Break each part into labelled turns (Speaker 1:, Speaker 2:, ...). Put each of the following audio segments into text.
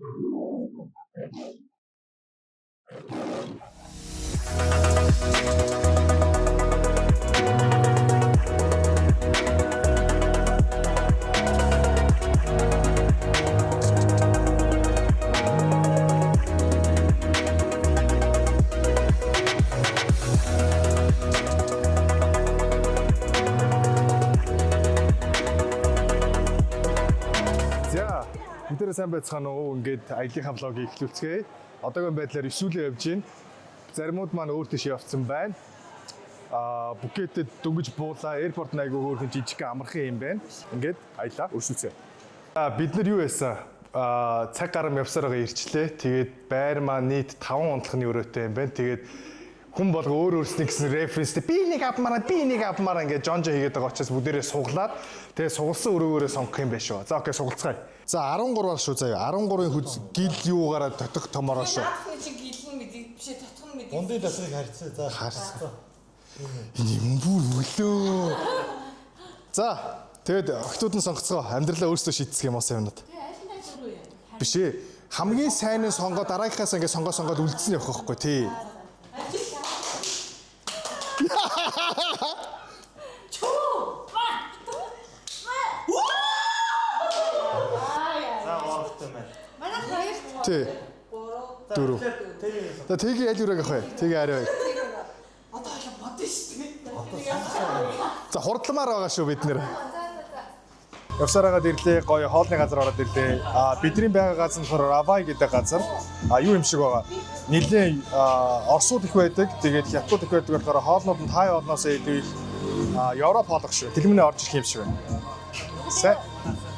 Speaker 1: За, бид сайн байцгаана уу? Ингээд аяллахаа vlog ийг эхлүүлцгээе. Одоогийн байдлаар Исүүлээ явж байна. Заримуд маань өөр тийш явцсан байна. Пхукетэд дөнгөж буулаа. Airport нь айгүй хөөрхөн жижиг амархан юм байна. Ингээд аялаа өрсөлцөө. Бид нар юу яасан? Цаг гарам явсаар байгаа ирчлээ. Тэгээд байр маань нийт 5 унтлахны өрөөтэй юм байна. Тэгээд хүн болго өөр өөрсний гэсэн reference тэй би нэг авмаараа, би нэг авмаараа ингээд жонжо хийгээд байгаа учраас бүгдээрээ суглаад, тэгээд сугалсан өрөөгөөрөө сонгох юм байна шүү. За, okay, сугалцгаая. За, 13 бар шүү заяа. 13-ын хүз гил юугаараа дотох томороо шүү.
Speaker 2: Наадхны чи гэлэн мэдээ биш ээ, татхан мэдээ.
Speaker 3: Ундын дасгыг харьцаа. За.
Speaker 1: Харсан. Энэ юм бүр өглөө. За, тэгээд охтууд нь сонгоцгоо. Амьдралаа өөрсдөө шийдэх юм уу сайн юмнууд. Биш ээ. Хамгийн сайн нь сонгоо, дараагийнхаас ингээд сонгоо сонгоод үлдсэн явах байхгүй тий.
Speaker 3: За, гуравтай маань.
Speaker 2: Манай хоёр.
Speaker 1: Тий. Дөрөв.
Speaker 3: Тэгээ.
Speaker 1: За, тгийг аль өрөөг авах вэ? Тгийг арай бай.
Speaker 2: Одоо хойлоо бодно шүү дээ.
Speaker 1: За, хурдламаар байгаа шүү бид нэр. Явсаар хагаад ирлээ, гоё хоолны газар ороод ирлээ. Бидний байгаа газар нь болохоор Равай гэдэг газар. Юу юм шиг байгаа. Нилээн орсууд их байдаг. Тэгээд хятад их байдаг болохоор хоолнууд нь тай хоолноос илүү их Европ хоолох шүү. Дэлгэмнээ орж ирэх юм шиг байна. Сайн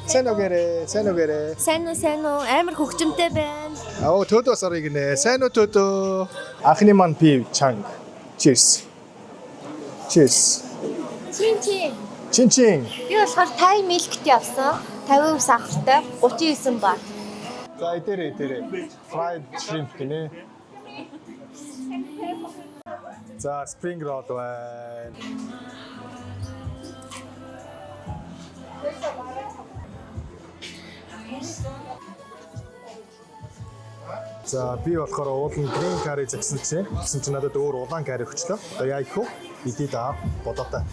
Speaker 1: сайн үгээрээ, сайн үгээрээ.
Speaker 4: Сайн уу, сайн уу? Амар хөгжимтэй байна.
Speaker 1: Аа, төдөө бас орё гинэ. Сайн уу, төдөө. Анхны маань пив чанг. Cheers. Cheers.
Speaker 4: Чин чин.
Speaker 1: Чин чин.
Speaker 4: Би болохоор Thai milk tea авсан. 50% сахартай, 39 бат.
Speaker 1: За, идэрээ, идэрээ. Fried shrimp гинэ. За, spring roll байна. За, би болохоор уулын green curry загсан чинь гэсэн чинь надад өөр улаан curry өгчлөө. Одоо яа их вэ? Идээ да бодоотой.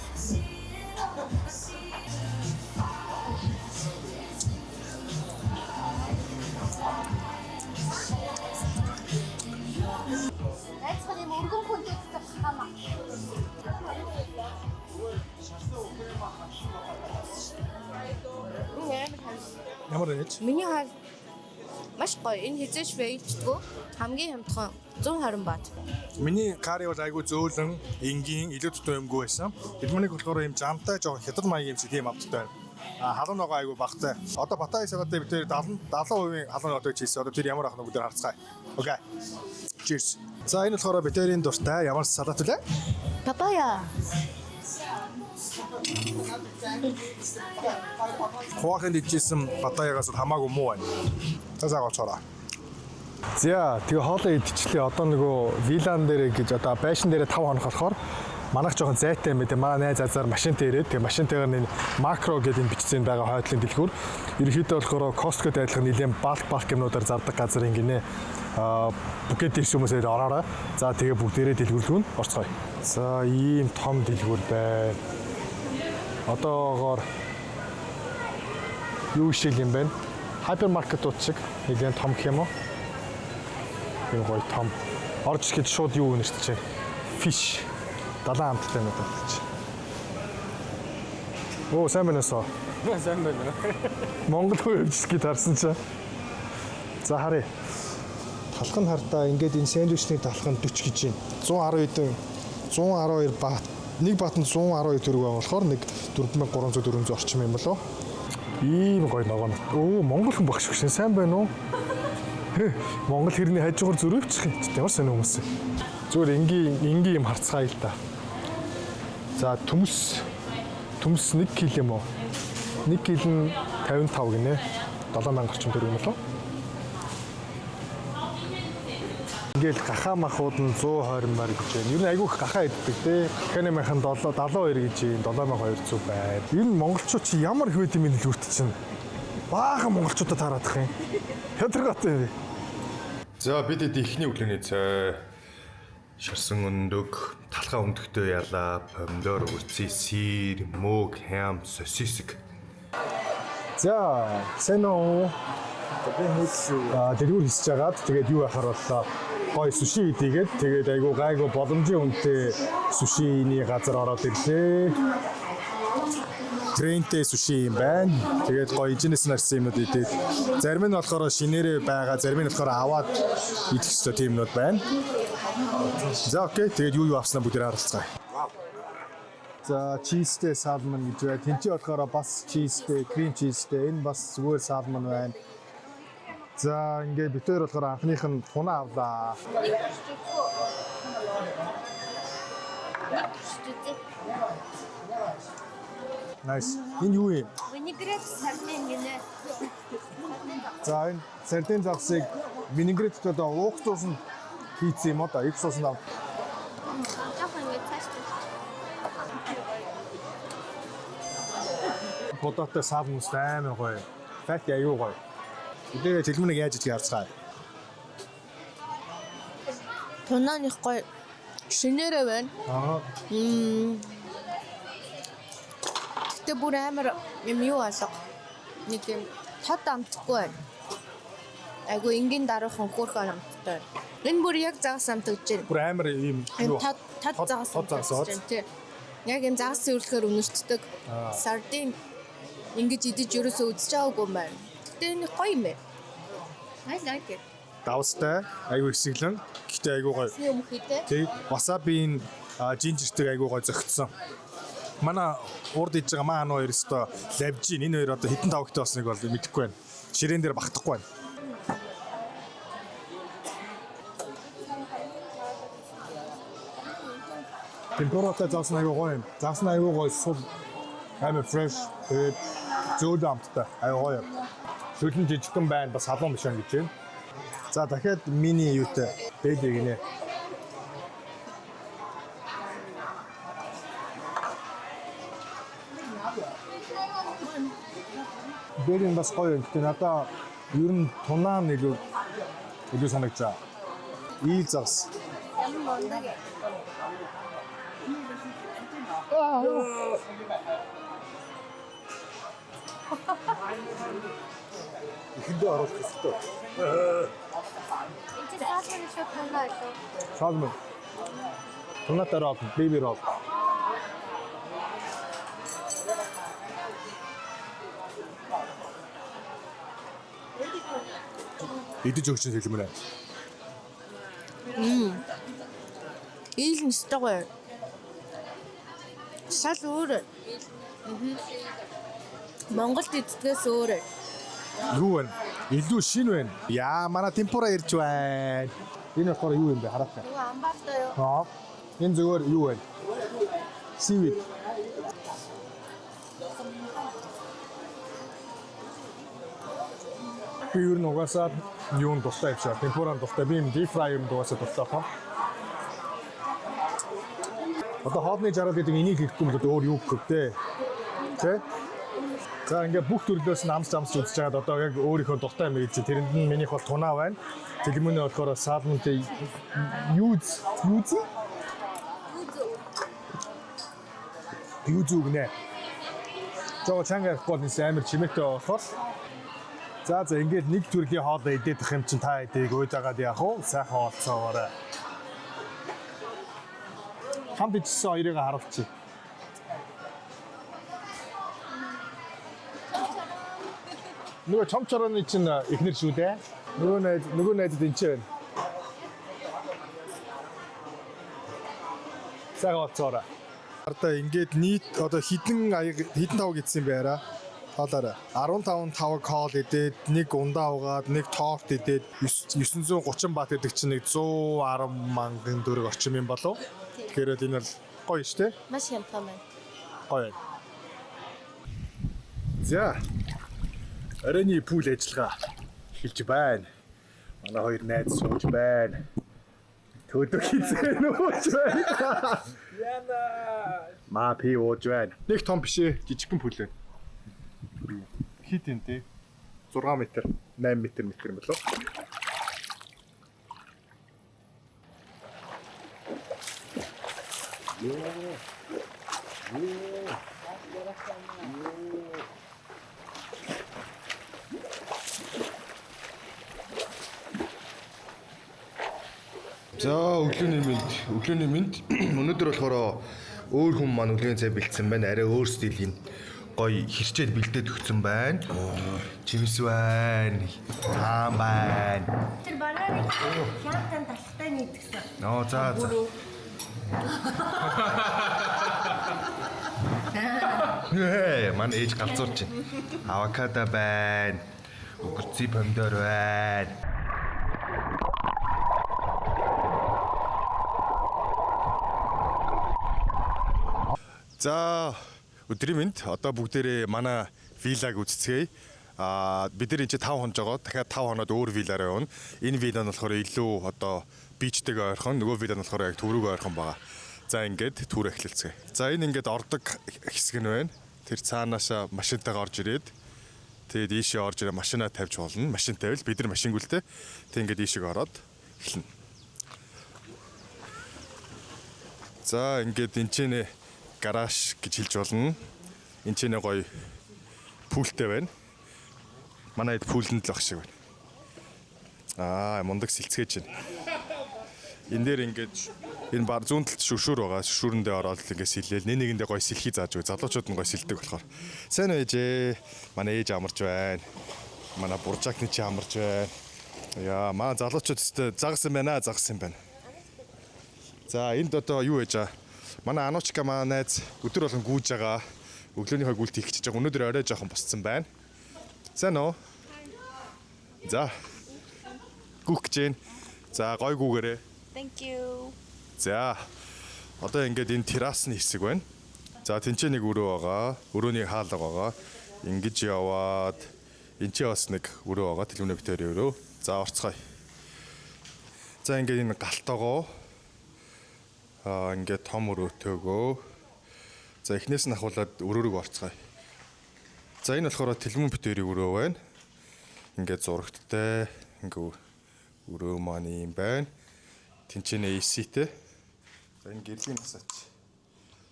Speaker 4: Найцхан юм өргөн хүндэт хама.
Speaker 1: Ямар нэж?
Speaker 4: Миний хал маш гоё. Энэ хизээч фейлждэггүй. Хамгийн хямдхан 120 бат.
Speaker 1: Миний карри бол айгүй зөөлөн, энгийн, илүү дутуу юмгүй байсан. Дэлмэнийг болохоор юм жамтай, жоохон хятад маягийн юм шиг тийм амттай байна. Халуун ногоо айгүй багтай. Одоо Патай салаатыг бид тэр 70 70% халуун ногоотой хийсэн. Одоо тэр ямар ах нь бүгд харцгаая. Okay. Cheers. За, энэ болохоор битэрийн дуртай ямар салат вүлээ?
Speaker 4: Папая.
Speaker 1: Хуахын дижсэн патаягаас бол хамаагүй муу байна. За за, гоцоорой. За, тэгээ хоолоо идчихлээ. Одоо нөгөө вилан дээр гэж одоо байшин дээр 5 хоног болохоор манайх жоохон зайтай юм байна. Манай найз азар машинтай ирээд, тэгээ машинтайгаар энэ Makro гэдэг энэ бичсэн байгаа хойтлын дэлгүүр. Ерөнхийдөө болохоор Costco-д адилхан нэлээд bulk bulk юмнуудаар зардаг газар ингэнэ. Пхукет ирсэн хүмүүсээр ороорой. За, тэгээ бүгдээрээ дэлгүүрлүүн орцгоё. За, ийм том дэлгүүр байна. Одоогоор юу шиг юм бэ? Хайпермаркетууд шиг нэлээд том гэх юм уу? Энэ гоё том. Орж ирэхэд шууд юу гэнэ шүү дээ. Fish. Далайн амттай юм байна чи. Оо, сайн байна уу?
Speaker 5: Сайн байна.
Speaker 1: Монгол хүн явж гээд харсан чинь. За, харъя. Талх нь хардаа, ингээд энэ сэндвичний талх нь 40 гэж байна. 110 хэдэн, 112 бат. Нэг бат нь 112 төгрөг байгаа болохоор нэг 4300 400 орчим юм болоо. Ийм гоё ногоо. Өө, монгол хүн багш шиг сайн байна уу? Монгол хэрний хажуугаар зөрөвчих юм. Ямар сони хүмүүс юм. Зүгээр энгийн энгийн юм харцгаая л да. За, төмс төмс 1 кг юм уу? 1 кг нь 55 гинэ. 7000 орчим төгрөг юм болов. Ингээл гахаа махууд нь 120 мар гэж байна. Ер нь айгүй их гахаа иддэг те. Гахааны махан 7 72 гэж байна. 7200 байна. Энэ монголчууд чи ямар их байд юм энэ дэлгүүрт чинь. Баахан монголчуудад тараадах юм. Хямдрагаатай юм бэ. За бид эхний өглөөний цай шарсан өндөг, талхаа өндөдөө ялаа, помидор, үрцээ, сир, мөг, хям, сосиск. За, сайн уу? Дэлгүүр хийсэж хагаад тэгээд юу яхаар боллоо. Гой суши идийгээд тэгээд айгуу гайгүй боломжийн үнэтэй сушиний газар ороод ирлээ. Трендтэй суши юм байна. Тэгээд гоё ижинээс нарсан юмнууд идээд зарим нь болохоор шинээрээ байгаа, зарим нь болохоор аваад идэх ёстой тийм юмнууд байна. За окей, тэгээд юу юу авснаа бүгдээр харалцгаая. За cheese тэй salmon гэж байна. Тэнцээ болохоор бас cheese тэй, cream cheese тэй, энэ бас зүгээр salmon байна. За ингээд бид хоёр болохоор анхных нь tuna авлаа. Nice. Энэ юу юм?
Speaker 4: Vinaigrette sardine гинэ.
Speaker 1: За энэ сардин загсыг vinaigrette одоо уух суусанд хийцэн юм уу да? Их суусанд ав.
Speaker 4: Жохон ингэ цааш цааш.
Speaker 1: Бодоотой salmon амар гоё. Факт аюу гоё. Эдгээр цэлмэнийг яаж идэх харцгаая.
Speaker 4: Tuna них гоё. Шинээрээ байна.
Speaker 1: Аа.
Speaker 4: Гэтэ бүр амар юм юу алга. Нэг юм тод амтгүй байна. Айгу энгийн даруухан хөөрхөн амттай. Энэ бүр яг загас амтгаж байна.
Speaker 1: Бүр амар юм
Speaker 4: Юм тод тод загас
Speaker 1: тод загас
Speaker 4: амтгаж байна, тий. Яг юм загас цэвэрлэхээр үнэртдэг.
Speaker 1: Аа.
Speaker 4: Сардин ингэж идэж ерөөсөө үзэж байгаагүй юм байна. Гэтэ энэ гоё юм байна. I like it.
Speaker 1: Давстай, аюу хэсэглэн. Гэтэ аюу гоё.
Speaker 4: Сний өмнөх хийдэ.
Speaker 1: Тий. Васабийн жинжертэй аюу гоё зөгцсөн. Манай урд иж байгаа маа ануу хоёр өстө лавжин энэ хоёр одоо хитэн тавгтай болсныг бол мэдэхгүй байна. Ширээн дээр багтахгүй байна. Температуратай загас нь аюу гоё юм. Загас нь аюу гоё сул амар fresh тэгээд зөөлөн амттай аюу гоё. Шүлэн жижигхэн байна бас халуун биш байна гэж байна. За дахиад мини юутай бэлэг гинэ. Бэлэг бас гоё юм. Гэтэ надаа ер нь тунаа нь илүү илүү санагджаа. Ийл загас.
Speaker 4: Ямар мундаг юм.
Speaker 1: Эхэндээ оруулах хэрэгтэй.
Speaker 4: Энд чинь salmon илүү tuna илүү.
Speaker 1: Salmon. Тунатай roll, baby roll. Идэж өгч нь хэлмээр байна.
Speaker 4: Ийл нь өстой гоё. Шал өөр. Монголд иддгээс өөр.
Speaker 1: Юу вэ? Илүү шин байна. Яа, манай темпура ирж байна. Энэ болохоор юу юм бэ? Хараахай.
Speaker 4: Нөгөө амбаартай юу?
Speaker 1: Аа. Энэ зүгээр юу вэ? Seaweed. Би ер нь угаасаа юун дуртай юм шиг. Темпуран дуртай. Би юм deep fry юм угаасаа дуртай хаа. Одоо хоолны жаргал гэдэг энийг хийхгүй юм бол өөр юу гэх вэ? Тэ? За ингээ бүх төрлөөс нь амс амс үзэж байгаад одоо яг өөрийнхөө дуртай юм гэж тэрэнд нь минийх бол tuna байна. Тэлмөнөө болохоор salmon тэй yuzu yuzu yuzu гинэ. Жоо чанга ярихгүй бол нэс амар чимээтэй болохоор за за ингээд нэг төрлийн хоол идэх юм чинь та эдийг уйдагаад яах вэ? Сайхан олцоогоорой. Хамт ичсэн хоёрыг харуулчих. Нөгөө чомчорооны чинь эхнэр шүү дээ. Нөгөө найз нөгөө найзад энэ ч байна. Сайхан олцоорой. Одоо ингээд нийт одоо хідэн аяг хідэн тавг идсэн бэ арай. Тоолоорой. 15 тавг хоол идээд, нэг ундаа угаад, нэг торт идээд 930 бат гэдэг чинь нэг 110 мянган төгрөг орчим юм болов. Тэгэхээр л энэ бол гоё шүү дээ.
Speaker 4: Маш хямдхан байна.
Speaker 1: Гоё. За. Оройн pool ажиллагаа эхэлж байна. Манай хоёр найз сууж байна. Төлөв хийцэн ууж байна.
Speaker 3: Яна.
Speaker 1: Маа пи ууж байна. Нэг том биш ээ, жижигхэн pool байна. Хит юм те. 6 м 8 м метр юм болов. За, өглөөний мэнд, өглөөний мэнд. Өнөөдөр болохоор өөр хүн маань өглөөний цай бэлдсэн байна. Арай өөр стилийн гоё хэрчээд бэлдээд өгсөн байна. Чимс байна. Таан байна.
Speaker 4: Тэр бананыг хямтан талхтай нийтгсэн.
Speaker 1: Оо, за за. Нэ, манай ээж галзуурч байна. Авокадо байна. Өгөрций помидор байна. За, өдрийн мэнд. Одоо бүгдээрээ манай виллаг үзцгээе. Бид нар энэ 5 хонож байгаа. Дахиад 5 хоноод өөр виллаараа явна. Энэ вилла нь болохоор илүү одоо beach тэйгээ ойрхон, нөгөө вилла нь болохоор яг төв рүүгээ ойрхон байгаа. За, ингээд tour эхлэлцгээе. За, энэ ингээд ордог хэсэг нь байна. Тэр цаанаасаа машинтайгаа орж ирээд, тэгээд ийшээ орж ирээ, машинаа тавьж болно. Машин тавил, бид нар машингүй л дээ. Тэг ингээд ийшээ ороод эхэлнэ. За, ингээд энэ ч нэ гараж гэж хэлж болно. Энд ч нэ гоё pool тэй байна. Манай хэд pool энд л ах шиг байна. Мундаг сэлцгээж байна. Энэ дээр ингээд энэ бар зүүн талд шүршүр байгаа. Шүршүүрэндээ ороод л ингээд сэлээл. Нэг нэгэндээ гоё сэлхий зааж өгөө. Залуучууд нь гоё сэлдэг болохоор. Сайн уу, ээжээ? Манай ээж амарч байна. Манай буржаакны чи амарч байна. Яа, маа залуучууд өстө загсан байна, загсан байна. За, энд одоо юу яаж байгаа? Манай Анучка, манай найз өдөр болгон гүйж байгаа. Өглөөнийхөө гүйлт хийх гэж байгаа. Өнөөдөр орой жоохон босцсон байна. Сайн уу? За. Гүүх гэж байна. За, гой гүүгээрээ.
Speaker 4: Thank you.
Speaker 1: За. Одоо ингээд энэ террасны хэсэг байна. За, тэнцээ нэг өрөө байгаа. Өрөөний хаалга байгаа. Ингэж яваад энэ ч бас нэг өрөө байгаа. Тэлмэнэ битэрийн өрөө. За, орцгоё. За, ингээд энэ галтоогоо ингээд том өрөөтэйгөө. За, эхнээс нь ахуулаад өрөөрөг орцгоё. За, энэ болохоор Тэлмэн битэрийн өрөө байна. Ингээд зурагттай ингээ өрөө маань юм байна. Тэнцэнэ AC-тэй. За, энэ гэрлийн насаач.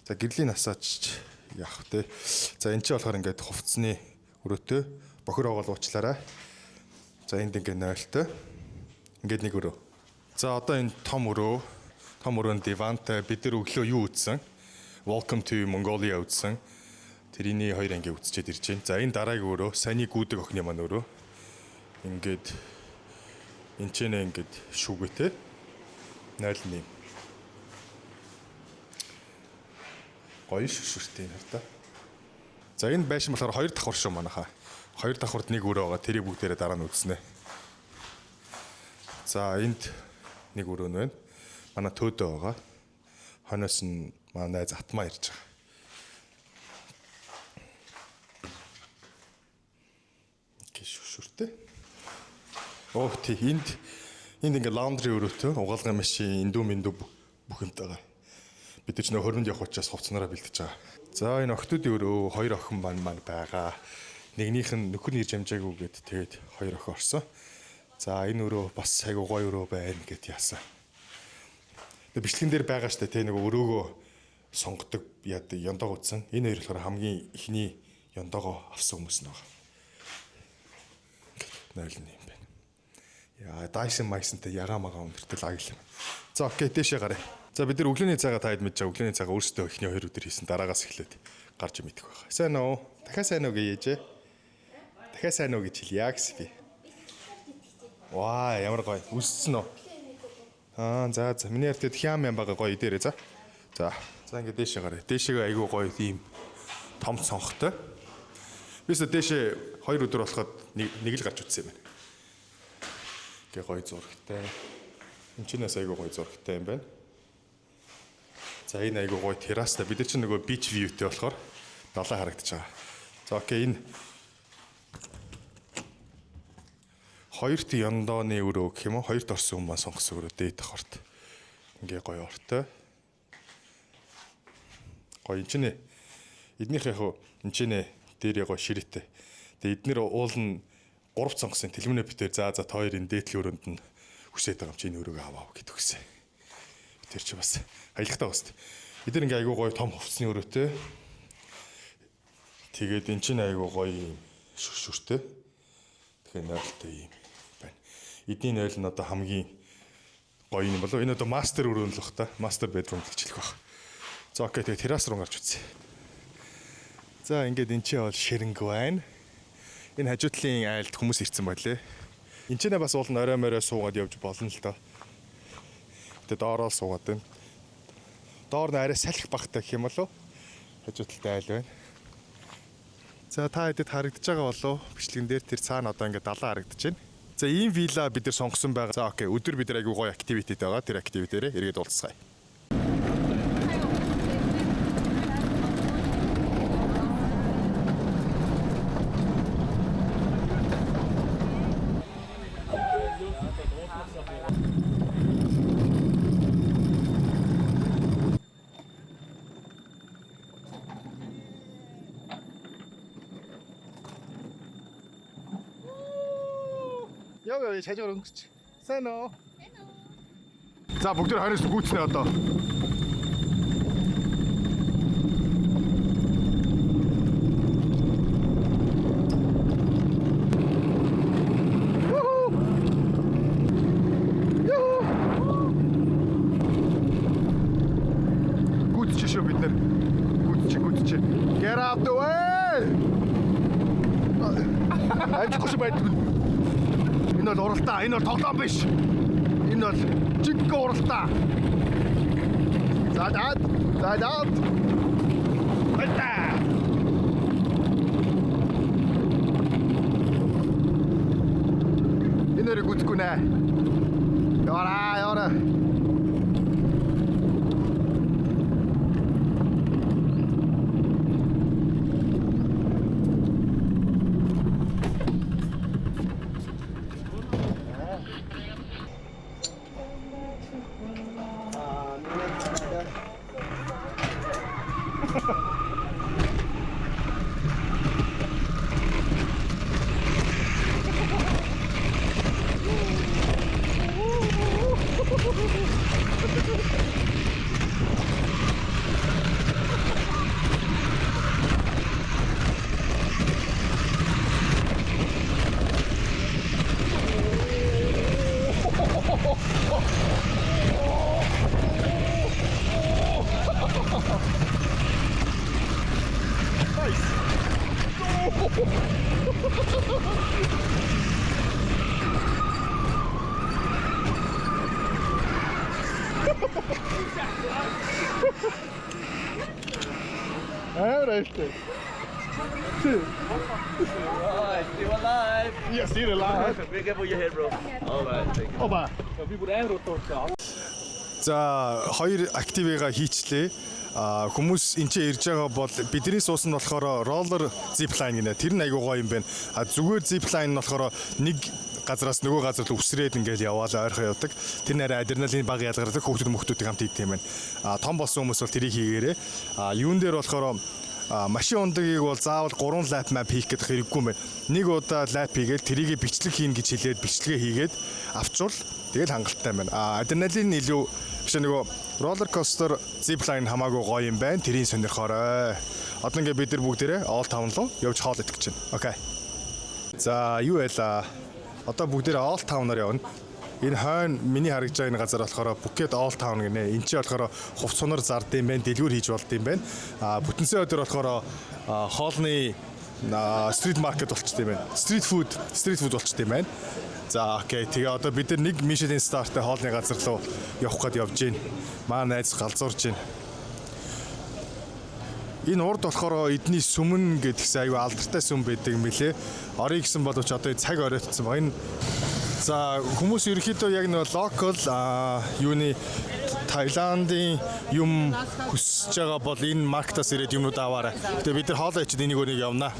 Speaker 1: За, гэрлийн насаач яах вэ? За, энэ чи болохоор ингээд хувцсны өрөөтэй, бохир оогоол уучлаарай. За, энд ингээд нойлтой. Ингээд нэг өрөө. За, одоо энэ том өрөө, том өрөөнд дивантай. Бид нар өглөө юу үзсэн? Welcome to Mongolia үзсэн. Тэрний хоёр анги үзчихэд ирж байна. За, энэ дараагийн өрөө, саяны гүйдэг охины маань өрөө. Ингээд энэ ч нэ ингээд шүүгээтэй. 08. Гоё шүшүртэй юм хар та. За, энэ байшин болохоор хоёр давхар шүү манайхаа. Хоёр давхарт нэг өрөө байгаа. Тэрийг бүгдээрээ дараа нь үзнэ. За, энд нэг өрөө нь байна. Манай төөдөө байгаа. Хойноос нь манай найз Атмаа ирж байгаа. Ингээ шүшүртэй. Оо тий, энд ингээ laundry өрөөтэй, угаалгын машин, эндүү мэндүү бүх юмтай байгаа. Бид нар ч нөө хөрөнд явах учраас хувцснараа бэлтэж байгаа. За, энэ охтуудын өрөө, хоёр охин маань байгаа. Нэгнийх нь нөхөр нь ирж амжаагүй гэд, тэгээд хоёр охин орсон. За, энэ өрөө бас айгу гоё өрөө байна гэд яасан. Тэгээ бичлэгэн дээр байгаа штэ тэ, нэг өрөөгөө сонгодог яадаг ёндоог утсан. Энэ хоёр болохоор хамгийн эхний ёндоогоо авсан хүмүүс нэг. Нойл нь юм байна. Яа, Dyson Myson-тэй ягаа магаа өндөртэй лагл юм. За, okay, дээшээ гараа. За, бид нар өглөөний цайгаа таад мэдж байгаа. Өглөөний цайгаа өөрсдөө эхний хоёр өдөр хийсэн, дараагаас эхлээд гарч мэдэх байх. Сайн уу? Дахиад сайн уу гээжээ. Дахиад сайн уу гэж хэлье гэсэн би. Ваа, ямар гоё. Үссэн үү? За. Миний ард хям ям байгаа, гоё идээрээ за. За. За, ингээд дээшээ гараа. Дээшээгээ айгүй гоё ийм том цонхтой. Бисээ дээшээ хоёр өдөр болоход нэг л гарч утсан юм байна. Ингээ гоё зурагтай. Энд чинээс айгүй гоё зурагтай юм байна. За, энэ айгүй гоё террастай. Бид нар чинь нөгөө beach view тэй болохоор далай харагдаж байгаа. За, okay, энэ хоёрт ёндооны өрөө гэх юм уу? Хоёрт орсон хүмүүс маань сонгосон өрөө, дээд давхарт. Ингээ гоё ортой. Гоё энэ чинь эднийх яг хуу энэ чинь дээрээ гоё ширээтэй. Тэгээ эднэр уул нь Гурав цонгосын тэлмэнэ битэр за за та хоёрын дээдлийн өрөөнд нь хүсээд байгаа юм чи энэ өрөөгөө аваа гэдэг үгсэ. Тэр чи бас аялахтаа бас. Бид нар ингээ айгуу гоё том хувцсны өрөөтэй. Тэгээд эн чинь айгуу гоё юм шүршүртэй. Тэгэхээр нойлтой юм байна. Эдний нойл нь одоо хамгийн гоё юм болов. Энэ одоо мастер өрөө нь л бах та. Master bedroom гэж хэлэх байх. За okay, тэгээд террас руу гарч үзье. За ингээд эн чинь бол ширэнг байна. Энэ хажуу талын айлд хүмүүс ирсэн байлээ. Энд чинь бас уул нь орой морой суугаад явж болно л доо. Тэгээ доороо суугаад байна. Доор нь арай салхи багтай гэх юм болов. Хажуу талд айл байна. За та хэдэд харагдаж байгаа болов бичлэгэн дээр тэр цаана одоо ингээд далаа харагдаж байна. За ийм вилла бид нар сонгосон байгаа. За okay, өдөр бид нар айгүй гоё activity тэй байгаа. Тэр activity ээрээ эргээд уулзцгаая. Яа яа шажгаар өнгөрч. Сайн уу? За бүгд тэр 29 гүйцнэ одоо. Гүйцчих шүү бид нэр. Гүйцчих гүйцчих. Get out the way. Амжихгүй шүү байдаг. Энэ бол уралдаа, энэ бол тоглоом биш. Энэ бол жинхэнэ уралдаа. За даад, за даад. Баяртай. Энэ өрийг үзэхгүй нэ. Яваараа, яваараа. Амар аюултай.
Speaker 5: Still alive.
Speaker 1: Yes, still alive.
Speaker 5: Be careful your head, bro. All right, thank you.
Speaker 1: Оба. За хоёр activity гаа хийчлээ. А хүмүүс энэ ч ирж байгаа бол бидний суусан нь болохоор roller zip line гинэ. Тэр нь айгуу гоё юм байна. А зүгээр zip line нь болохоор нэг газраас нөгөө газар руу үсрээд ингээл яваал ойрхон явдаг. Тэр нэрээ адреналин баг ялгардаг хүүхдүүд мөхтүүдийг хамт хийдэг юм байна. А том болсон хүмүүс бол тэрийг хийгээрээ. А юун дээр болохоор машин ундагыг бол заавал 3 lap map хийх гэдэг хэрэггүй юм байна. Нэг удаа lap хийгээл тэрийг бичлэг хийн гэж хэлээд бичлэгээ хийгээд авчвал тэгэл хангалттай юм байна. А адреналин илүү биш нөгөө roller coaster zip line хамаагүй гоё юм байна. Тэрийг сонирхоорой. Одоо ингээ бид нар бүгдээрээ Old Town руу явж хоол идэх гэж байна. Okay. За юу байлаа? Одоо бүгдээрээ Old Town-аар явна. Энэ хойно миний харагдж байгаа энэ газар болохоор Phuket Old Town гинэ. Энд чи болохоор хувц сунар зард юм байна, дэлгүүр хийж болд юм байна. А бүтэнсэн өдөр болохоор хоолны street market болчт юм байна. Street food болчт юм байна. За okay. Тэгээ одоо бид нар нэг Michelin star-тай хоолны газар руу явах гээд явж байна. Маа найз галзуурж байна. Энэ урд болохоор эдний сүмэн гэдгсэн аюу алдартай сүм байдаг юм билэ. Орё гэсэн боловч одоо цаг оройтсон баг. Энэ за хүмүүс ерөнхийдөө яг нэг local юуны Таиландын юм хүсэж байгаа бол энэ market аас ирээд юмнууд аваарай. Тэгээ бид нар хоолоо ичээд энийг өрийг явнаа.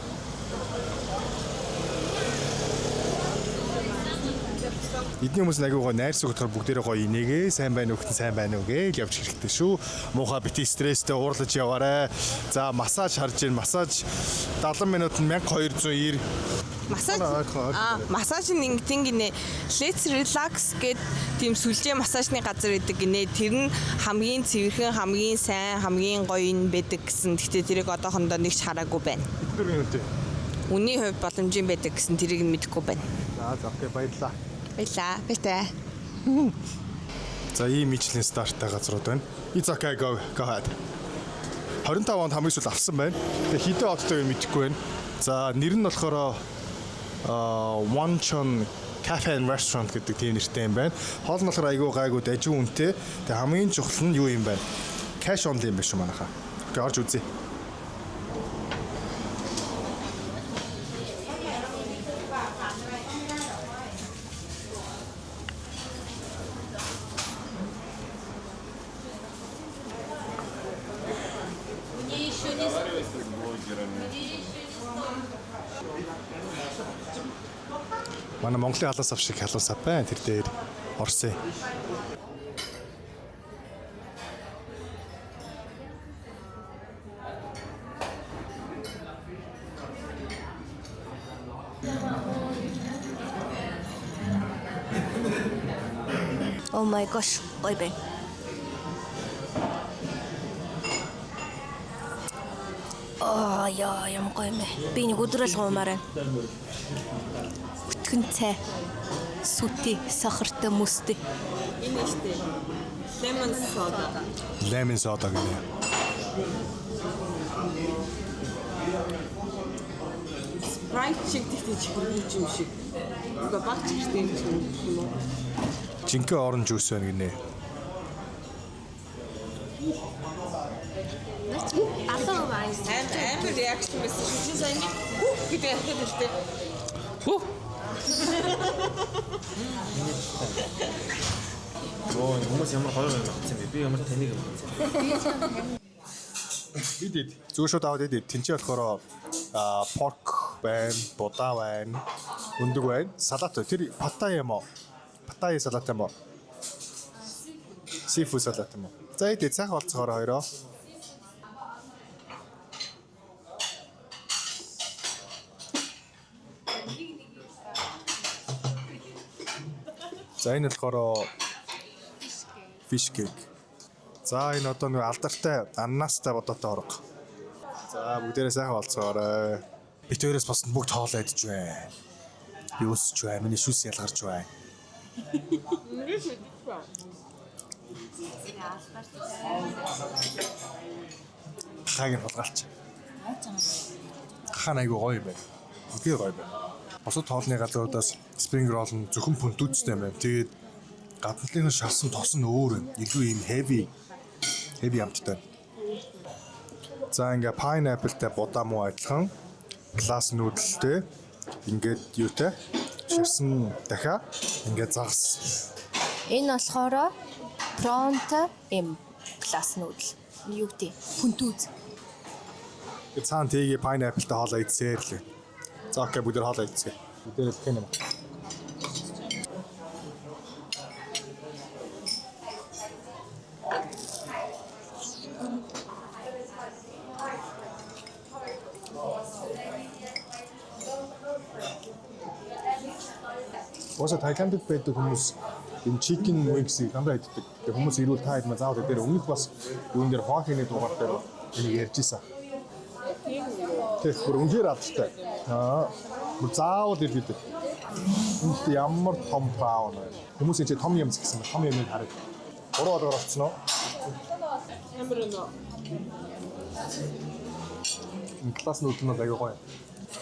Speaker 1: Эдний хүмүүс нь аягүй гоё найрсаг утгаар бүгдээрээ гоё инээгээ сайн байна уу гэх сайн байна уу гэж явж хэрэгтэй шүү. Муухай бити стресстэй уурлаж яваарай. За массаж харж гин массаж 70 минутанд 1290.
Speaker 2: Массаж
Speaker 1: Ойрхон, ойрхон.
Speaker 2: Аа, массаж нь ингэдэг гинэ. Let's relax гэд тийм сүлжээ массажны газар байдаг гинэ. Тэр нь хамгийн цэвэрхэн, хамгийн сайн, хамгийн гоё нь байдаг гэсэн. Гэхдээ тэрийг одоохондоо нэг ч хараагүй байна.
Speaker 1: Тэдгээр үнэтэй.
Speaker 2: Үнийн хувь боломжийн байдаг гэсэн тэрийг нь мэдэхгүй байна.
Speaker 1: За за, okay, баярлалаа.
Speaker 2: Баярлаа. Баяртай.
Speaker 1: За, ийм Michelin star-тай газрууд байна. It's okay, go ahead. 25 онд хамгийн сүүл авсан байна. Тэгээ хэдэн одтой юм мэдэхгүй байна. За, нэр нь болохоор One Chon Cafe and Restaurant гэдэг тийм нэртэй юм байна. Хоол нь болохоор айгүй гайгүй, дажгүй үнэтэй. Тэгээ хамгийн чухал нь юу юм бэ? Cash only юм байна шүү манайхаа. Okay, орж үзье. Манай Монголын халуун сав шиг халуун сав байна. Тэр дээр орсон.
Speaker 4: Oh my gosh, гоё байна. Аа яа, ямар гоё юм бэ. Би нэг өдрөл гуймаар байна. Өтгөн цай. Сүти, сахартай, мөстэй.
Speaker 2: Энэ штэ. Lemon soda.
Speaker 1: Lemon soda гэнэ.
Speaker 2: Sprite шиг тэгтээ чихэргүй юм шиг. Үгүй, баг чихэртэй юм шиг юм уу?
Speaker 1: Жинхэнэ orange juice байна гинэ.
Speaker 2: Амар reaction байсан шүү. Чи сайн нэг хүүх гэдэг ярихад л тээ. Хүүх.
Speaker 3: Оо, энэ хүмүүс ямар гоё юм авсан бэ? Би ямар таныг юм авсан.
Speaker 1: Ид ид. Зүгээр шууд аваад ид ид. Тэнцээ болохоор pork байна, будаа байна, өндөг байна, салат байна. Тэр pad thai юм уу? Pad thai салат юм уу? Seafood салат юм уу? За, ид ид, сайхан олцоороо хоёроо. За, энэ болохоор fish cake. За, энэ одоо нэг алдартай ананастай будаатай хорго. За, бүгдээрээ сайхан олцоорой. Бид хоёроос босонд бүгд хоол идэж байна. Би өсөж байна. Миний шүс ялгарч байна. Хаг нь хулгайлч. Хаан айгу гоё юм байна. Үнэхээр гоё байна. Бусад хоолны газруудаас spring roll нь зөвхөн пүнтүүцтэй юм байна. Тэгээд гадналын шарсан тос нь өөр юм. Илүү ийм heavy heavy амттай. За, ингээ pineapple-тай будаа муу адилхан glass noodle-тэй ингээд юутай шарсан дахиа ингээд загас.
Speaker 4: Энэ болохоор prawn-тай юм glass noodle. Юу гэдэг? Пүнтүүз.
Speaker 1: Цаана тийг pineapple-тай хоолоо идсээр л. За, okay, бүгд хоолоо идсгээ. Бүгдээ л юм. Уусаа Таиландд байдаг хүмүүс энэ chicken wings-ийг дандаа иддэг. Тэгээ хүмүүс ирүүл та хэд маа заавал дээр өмнөх бас юун дээр Хоахины дугаар дээр энийг ярьж исэн. Тэг, бүр үнэхээр алдартай. Бүр заавал ирдэг. Энд ямар том prawn вэ? Хүмүүс энэ том юм гэсэн том юмыг хараг. Гурван болгоор орцсон уу?
Speaker 2: Амар өнөө.
Speaker 1: Энэ glass noodle нь бол аюу гоё.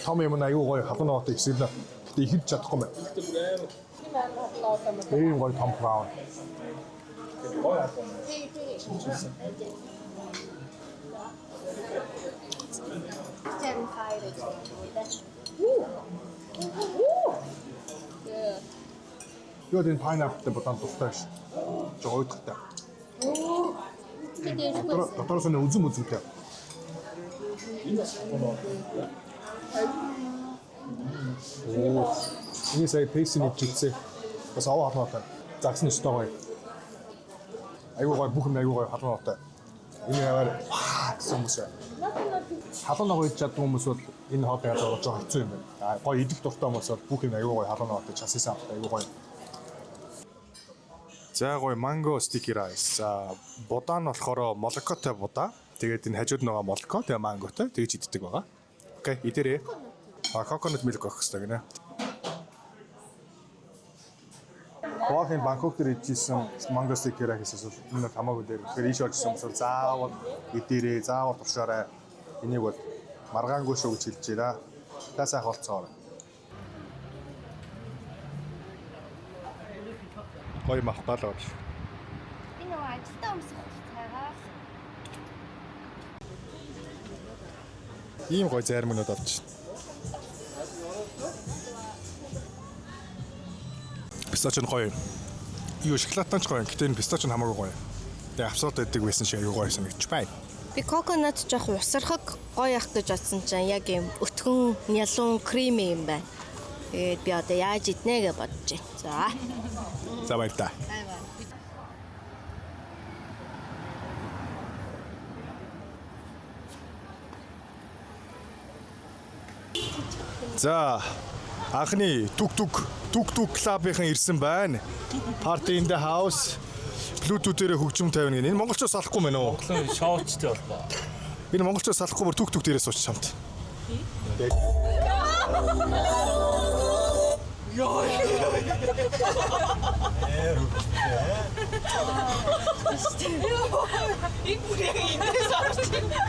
Speaker 1: Том юм нь аюу гоё халуун ногоотой ихсэлнэ. Гэтэ ихэд чадахгүй байна. Ийм гоё том prawn. Гоё халуун. Юу энэ pineapple будaan дуртай ш. Жоо уйдахтай. Дотроос нь үзэм үзэмтэй. Оо. Энэ сая пепси нэг жигсээ. Бас аваа халуунтай. Загас нь өстой гоё. Айгуу гоё, бүх юм айгуу гоё халуунтай. Энэ яваар гэсэн хүмүүс байна. Халуун ногоо идэж чаддаг хүмүүс бол энэ хоолыг ядаж жоохон хэцүү юм байна. А гоё идэх дуртай хүмүүс бол бүх юм аюу гоё халуун ногоотой чассан амттай аюу гоё. За гоё mango sticky rice. За будаа нь болохоор молокотой будаа. Тэгээд энэ хажууд нөгөө молоко тэгээ манготой тэгж иддэг байгаа. Okay, идэрээ. А coconut milk авах хэрэгтэй гинэ. Хоохын Бангкок дээр идчихсэн mango sticky rice-аас бол энэ бол хамаагүй дээр. Тэгэхээр ийш орж ирсэн хүмүүс бол заавал идэрээ, заавал туршаарай. Энийг бол маргаангүй шүү гэж хэлж байна. Та сайхан олцоорой. Гоё мавтал болж.
Speaker 4: Би нөгөө ажилдаа өмсөх цайгаа.
Speaker 1: Ийм гоё зайрмагнууд авч. Пистач нь гоё. Юу шоколадтай ч гоё. Гэтэ энэ пистач нь хамаагүй гоё. Тэгээ авсаад байдаг байсан шиг аюу гоё санагдчих бай.
Speaker 4: Би coconut жоох усархаг гоё ах гэж бодсон чинь яг юм өтгөн нялуун creamy юм байна. Тэгээд би одоо яаж иднэ гэж бодож байна. За.
Speaker 1: За баярлалаа. За анхны тук тук тук тук клубийнхан ирсэн байна. Party in the house. Bluetooth-ээр хөгжим тавина гэнэ. Энэ монголчууд салахгүй мэн үү?
Speaker 6: Монголын шоучтой болбоо.
Speaker 1: Энэ монголчууд салахгүй бүр тук тук дээрээ сууч чамт.
Speaker 2: Энэ бүр яг инээс орж байна.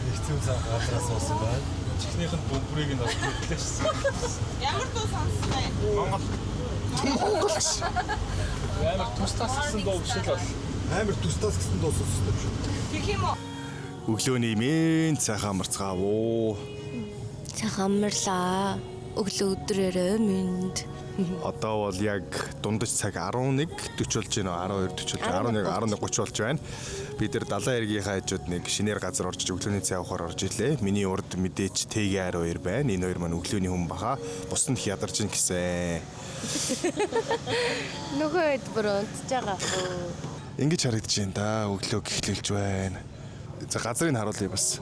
Speaker 6: Хэцүү зам газраас суусан байна. Чихнийх нь бөмбөрийг нь бас хөдлөөшсөн.
Speaker 2: Ямар дуу сонссон бэ?
Speaker 6: Монгол.
Speaker 1: Монгол гэж.
Speaker 6: Амар тус тас гэсэн дуу биш л бол.
Speaker 1: Амар тус тас гэсэн дуу сонсдог шүү.
Speaker 2: Тэгэх юм уу?
Speaker 1: Өглөөний минь сайхан амарцгаав.
Speaker 4: Сайхан амарлаа. Өглөө өдрөөрөө минь.
Speaker 1: Одоо бол яг дундаж цаг 11:40 болж байна уу? 12:40 болж 11 11:30 болж байна. Бид нар далайн эргийнхаа хажууд нэг шинээр газар орж өглөөний цай уухаар орж ирлээ. Миний урд мэдээч ТГ12 байна. Энэ хоёр маань өглөөний хүн баха. Бус нь их ядарч ин гэсэн.
Speaker 4: Нөгөө хэд бүр унтж байгаа хөө.
Speaker 1: Ингэж харагдаж байна да. Өглөө гэхлэлж байна. За газрыг нь харуулъя бас.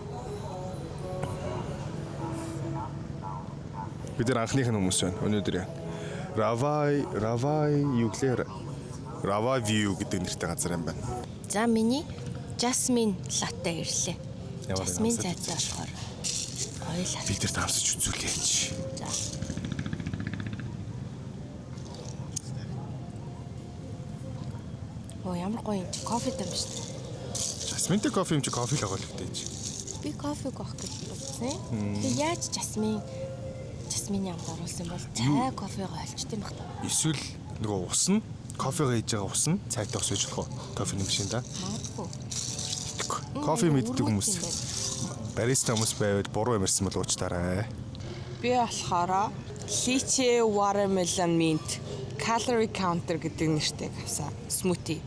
Speaker 1: Бид нар анхных нь хүмүүс байна өнөөдөр. Равай, Равай юу гэлээ? Рава View гэдэг нэртэй газар юм байна.
Speaker 4: За миний жасмин латте ирлээ.
Speaker 1: Ямар
Speaker 4: Жасмин
Speaker 1: амсаад
Speaker 4: цайтай болохоор гоё латте.
Speaker 1: Бид нарт амсаж үзүүлээч.
Speaker 4: За. Оо ямар гоё юм чи кофетэй юм шүү дээ.
Speaker 1: Жасминтэй кофе юм чи кофе л байгаа л гэдэг.
Speaker 4: Би кофег авах гэж бодсон. Тэгээ яаж жасмин жасмины амт оруулсан бол цай кофегаа олчт юм бах та.
Speaker 1: Эсвэл нөгөө ус нь кофегаа хийж байгаа ус нь цайтай ус гэж болох уу? Кофе нэмшин да.
Speaker 4: Магадгүй.
Speaker 1: Кофе мэддэг хүмүүс,
Speaker 4: Өргөт юм байна.
Speaker 1: бариста хүмүүс байвал буруу юмарсан бол уучлаарай.
Speaker 2: Би болохоор lychee watermelon mint calorie counter гэдэг нэртэй авсан. Smoothie.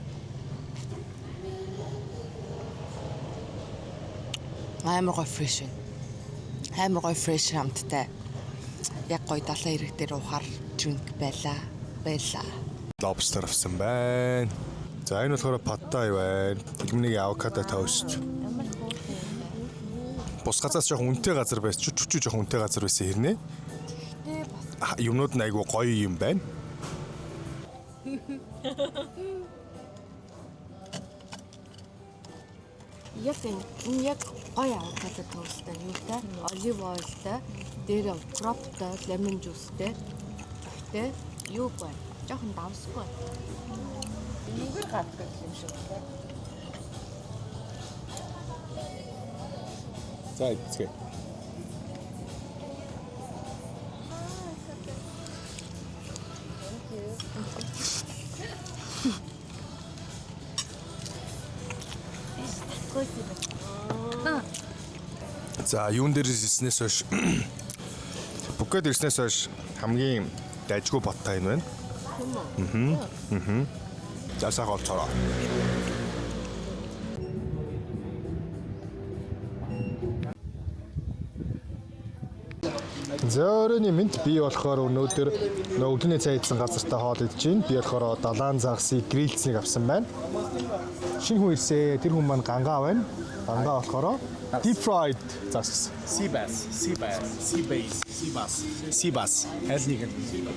Speaker 2: Амар гоё fresh байна. Амар гоё fresh амттай. Яг гоё далайн эрэг дээр уухаар drink байла. Байла.
Speaker 1: Lobster авсан байна. За энэ болохоор pad thai байна. Илмэнийг авокадо тост.
Speaker 4: Ямар хөөрхөн юм бэ?
Speaker 1: Бус газраас жоохон үнэтэй газар байсан. Чү чү жоохон үнэтэй газар байсан хэрнээ.
Speaker 4: Гэтэ бас
Speaker 1: Юмнууд нь айгүй гоё юм байна.
Speaker 4: яг энэ энэ яг гоё авокадо тоосттой юутай olive oilтай дээр укроптой lemon juiceтэй гэхдээ юу байна? Жохон давсгүй.
Speaker 2: Нүгэр гардаг юм шиг.
Speaker 1: За идцгээе. За юун дээр ирснээс хойш Пүкэт ирснээс хойш хамгийн дайжгүй баттай энэ байна. Аа. За сайхан олцоорой. За, оройн мэнд. Би болохоор өнөөдөр нөө өглөөний цай идсэн газартаа хоол идэж байна. Би болохоор далайн загсыг грилцнийг авсан байна. Шинэ хүн ирсээ. Тэр хүн маань Гангаа байна. Гангаа болохоор deep fried загас гэсэн.
Speaker 7: Sea bass, sea bass, sea bass, sea bass, sea bass. Аль нэг нь.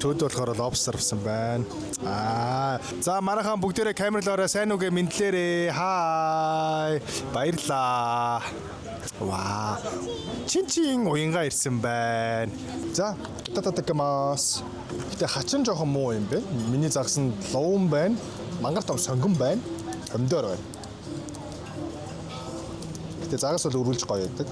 Speaker 1: Төд болохоор lobster авсан байна. Аа. За, манайхан бүгдээрээ камерлаараа сайн үгээ мэндлээрээ. Хай. Баярлаа. Ваа. Чин чин уянга ирсэн байна. За, いただきます. Гэтэ хачин жоохон муу юм бэ. Миний загас нь луун байна. Мангар том сонгон байна. Помидор байна. Гэтэ загас бол өрүүлж гоё байдаг.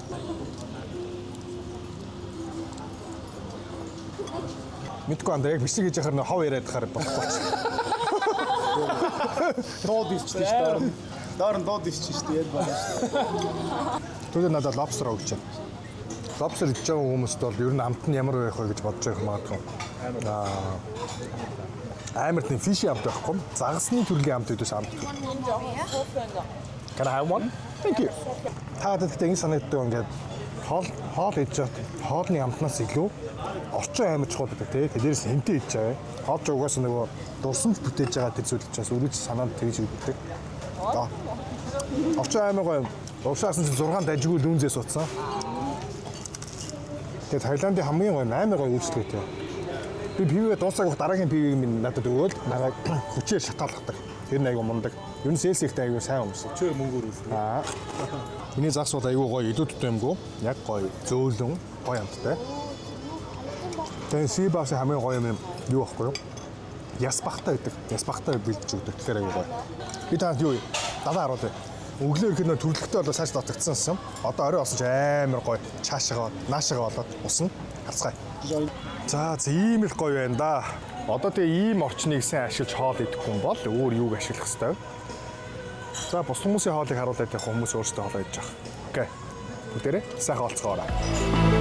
Speaker 1: Мэдгүй андаа яг бичлэг хийж яхаар нөө хов яриад хахаар болохгүй ч.
Speaker 7: Дууд ичдэг шүү дээ. Доор нь дууд иччих шүү дээ. Яг байна шүү дээ.
Speaker 1: Түүгээр надад lobster өгч байна. Lobster идэж байгаа хүмүүст бол ер нь амт нь ямар байх вэ гэж бодож байх магадгүй. Амар тийм fishy амт байхгүй. Загасны төрлийн амт үүдээс амт. Can I have one? Thank you. Та гэхдээ ингэ санагддаг, ингээд хоол идэж байхад хоолны амтнаас илүү орчин амар чухал гэдэг, тий. Тэ дээрээс хэнтэй идэж байгаа. Хоол ч угаасаа нөгөө дурсамж бүтээж байгаа тэр зүйл чинь өрөөж санаанд тэгж өгдөг. За. Орчин амар гоё. Урагшаасан чинь 6 дажгүй лүнзээ суудсан. Тэгээ Таиландын хамгийн гоё, амар гоё үйлчлэгээтэй. Би пивээ дуусаагүй дараагийн пивийг минь надад өгөөл намайг хүчээр шатаалгадаг. Тэр нь айгу мундаг. Ер нь sales ихтэй айгу сайн хүмүүс.
Speaker 6: Хүчээр мөнгөөр үлдээ.
Speaker 1: Аа. Миний загас бол айгу гоё, илүү дутуу юмгүй. Яг гоё, зөөлөн, гоё амттай. Тэгээ sea bass хамгийн гоё юм юу байхгүй юу? Яс бахтай байдаг. Яс бахтай бэлдэж өгдөг. Тэгэхээр айгу гоё. Би танд юу далаа харуулъя. Өглөө ирэхэд нөө төрлөختөө болоо цааш дутагдсансан. Одоо орой болсон чи амар гоё. Цаашаага наашаага болоод усна. Харцгаая. За, ийм их гоё байна да. Одоо тэгээ ийм орчныг сайн ашиглаж хоол идэх хүн бол өөр юуг ашиглах хэвээр вэ? За, бус хүмүүсийн хоолыг харуулаад явах, хүмүүс өөрсдөө хоолоо идэж байгаа. Okay. Бүгдээрээ сайхан олцгоорой.